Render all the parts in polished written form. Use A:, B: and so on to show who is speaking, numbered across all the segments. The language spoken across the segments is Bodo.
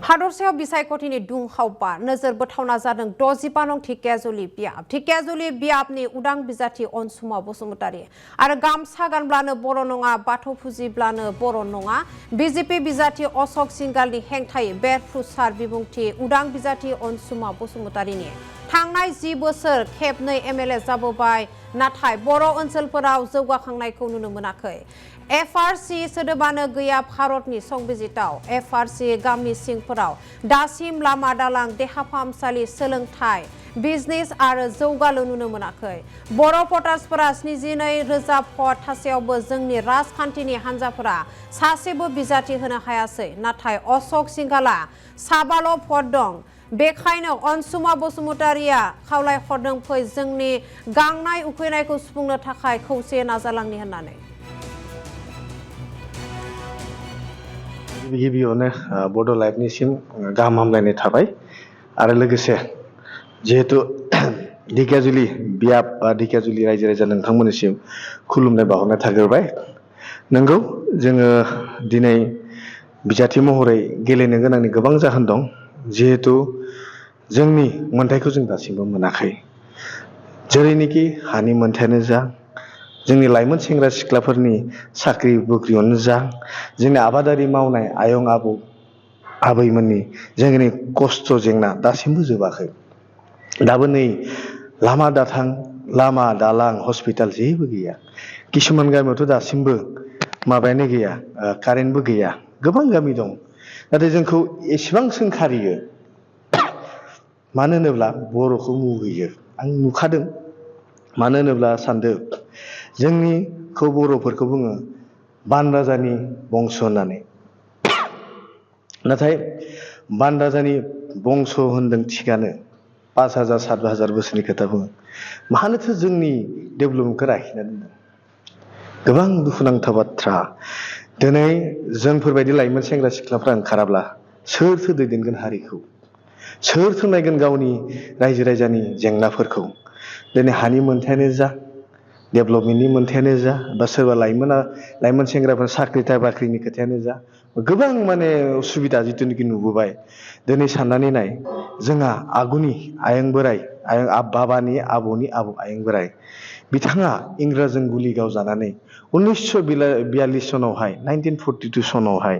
A: हादरसायाव बिसायख'थिनि दुंहावपा नोजोर बोथावना जादों 65 नं ढेकियाजुलि बियाबनि उदां बिजाथि अनसुमा बसुमतारी आरो गामसा गानब्लानो बर' नङा बाथौ फुजिब्लानो बर' नङा बिजेपि बिजाथि अशोक सिंगालनि हेंथायै बेरफ्रुसार बिबुंथि उदां बिजाथि अनसुमा बसुमतारीनि थांनाय 10 बोसोर खेबनै एमएलए जाबोबाय नाथाय बर' ओनसोलफोराव जौगाखांनायखौ नुनो मोनाखै एफआरसि सोदोबानो गैया भारतनि संबिजिताव एफआरसि गामि सिंफोराव दासिम लामा दालां देहा फाहामसालि सोलोंथाय बिजनेस आरो जौगालु नुनो मोनाखै बर' भटार्सफोरा 72,000 भट थासेयावबो जोंनि राजखान्थिनि हान्जाफोरा सासेबो बिजाथि होनो हायासै नाथाय अशोक सिंघालआ साबाल' भट दं बेखायनो अनसुमा बसुमतारीया खावलायहरदों फै जोंनि गांनाय उखैनायखौ सुफुंनो थाखाय खौसे नाजालांनि होननानै
B: गिबियावनो बड' लाइभनिसिम गाहाम हामलायनाय थाबाय आरो लोगोसे जिहेतु ढेकियाजुलि बियाब बा ढेकियाजुलि रायजो राजा नोंथांमोननिसिम खुलुमनाय बावहरनाय थाग्रोबाय नंगौ जोङो दिनै बिजाथि महरै गेलेनो गोनांनि गोबां जाहोन दं जिहेतु जोंनि मोनथायखौ जों दासिमबो मोनाखै जेरैनोखि हानि मोनथायानो जा जोंनि लाइमोन सेंग्रा सिख्लाफोरनि साख्रि बाख्रियावनो जा जोंनि आबादारि मावनाय आयं आबैमोननि जोंनि खस्थ' जेंना दासिमबो जोबाखै दाबो नै लामा दालां हस्पिटाल जेबो गैया किसुमान गामियावथ' दासिमबो माबायानो गैया कारेन्टबो गैया गोबां गामि दं नाथाय जोंखौ एसेबां सोंखारियो मानो होनोब्ला बर'खौ मुगैयो आं नुखादों मानो होनोब्ला सानदो जोंनिखौ बर'फोरखौ बुङो बान राजानि बंस होननानै नाथाय बान राजानि बंस होनदों थिगानो 5,000 7,000 बोसोरनि खोथा बुङो मानोथो जोंनि डेभेलपमेन्टखौ लाखिना दोनदों गोबां दुखुनांथाव बाथ्रा दिनै जोंफोरबायदि लाइमोन सेंग्रा सिख्लाफ्रा ओंखाराब्ला सोरथो दैदेनगोन हारिखौ सोरथो नायगोन गावनि रायजो राजानि जेंनाफोरखौ दिनै हानि मोनथायानो जा डेभेलपमेन्टनि मोनथायानो जा बा सोरबा लाइमोन सेंग्राफोर साख्रि बाख्रिनि खोथायानो जा गोबां माने उसुबिदा जिथुनिखि नुबोबाय दिनै साननानै नाय जोंहा आगुनि आयं बोराइ बाबानि आबौनि आबौ आयं बोराइ बिथाङा इंराजजों गुलि गावजानानै 1942 सनावहाय 1942 सनावहाय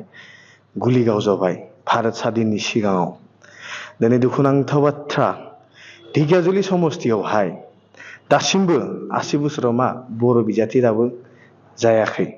B: गुलि गावजाबाय भारत सादिननि सिगाङाव दिनै दुखुनांथाव बाथ्रा ढेकियाजुलि समस्तियावहाय दासिमबो 80 बोसोराव बर' बिजाथि दाबो जायाखै